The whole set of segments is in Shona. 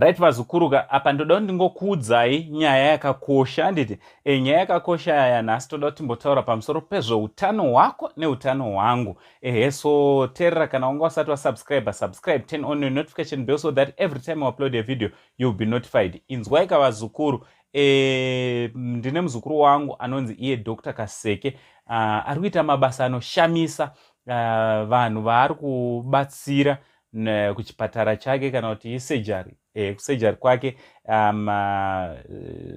Right, vazukuruka, apa ndoda kuti ndingokuudzai nyaya yakakosha, handiti? Nyaya yakakosha yaya nhasi, toda kuti timbotaura pamusoro pezveutano hwako neutano hwangu. Ehe, so teerera, kana wanga usati wasubscribe, subscribe, turn on your notification bell so that every time I upload a video you'll be notified. Inzwai kavazukuru, ndine muzukuru wangu anonzi iye Dr Kaseke, ari kuita mabasa anoshamisa. Vanhu vaari kubatsira kuchipatara chake kana kuti isurgery, kusurgery kwake,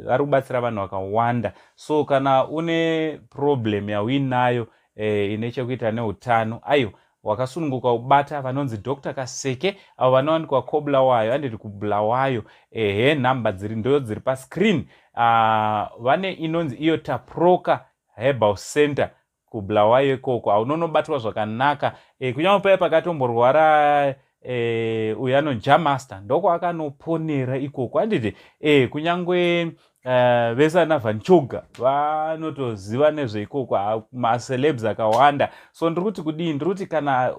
vari kubatsira vanhu vakawanda. So kana une problem yauinayo ine chekuita neutano, aiwa, wakasununguka kubata vanonzi Dr Kaseke, avo vanowanikwa koBulawayo, handiti? KuBulawayo, ehe. Nhamba dziri ndo dziri pascreen. Vane inonzi iyo Taproka Herbal Center kuBulawayo ikoko, haunonobatwa zvakanaka. Kunyange paya pakatomborwara uyo anonzi Jamaster, ndokwakanoponera ikoko, handiti? Kunyange vese ana Van Choga vanotoziva nezveikoko, macelebs akawanda. So ndiri kuti kudii? Ndiri kuti kana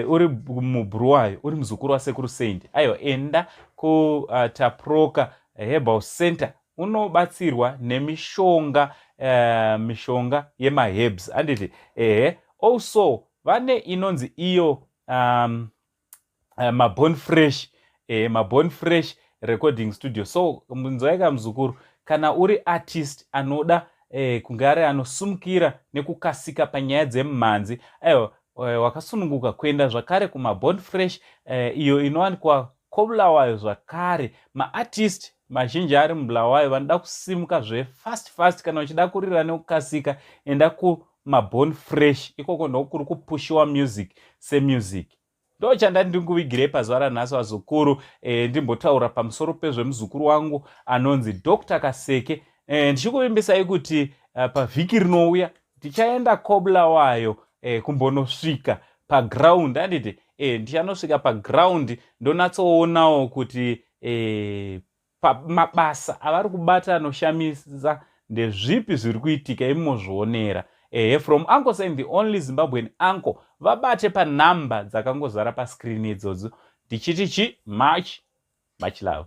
uri muBulawayo, uri muzukuru waSekuru Saint, aiwa, enda kuTaproka Herbal Center, unobatsirwa nemishonga, mishonga yemaherbs, handiti? Ehe. Also vane inonzi iyo Mabone Fresh, Mabone Fresh Recording Studio. So munzwaika muzukuru, kana uri artist anoda kunge ari anosumukira nekukasika panyaya dzemumhanzi, aiwa, wakasununguka kuenda zvakare kuMabone Fresh, iyo inowanikwa koBulawayo zvakare. Maartist mazhinji ari muBulawayo vanoda kusimuka zvefast fast, kana uchida kurira nekukasika, enda kuMabone Fresh. Ikoko ndokuri kupushiwa music semusic. Ndo chandati ndinguvigirei pazuva ranhasi, vazukuru, ndimbotaura pamusoro pezvemuzukuru wangu anonzi Dr Kaseke. Ndichikuvimbisai kuti pavhiki rinouya tichaenda koBulawayo, kumbonosvika paground, handiti? Ndichanosvika paground, ndonatsoonawo kuti mabasa avari kubata anoshamisa ndezvipi zviri kuitika. Imozvionera. Ehe, from Uncle Saint, the only Zimbabwean uncle, vabate panhamba dzakangozara pascreen idzodzo. Ndichiti chi much much love.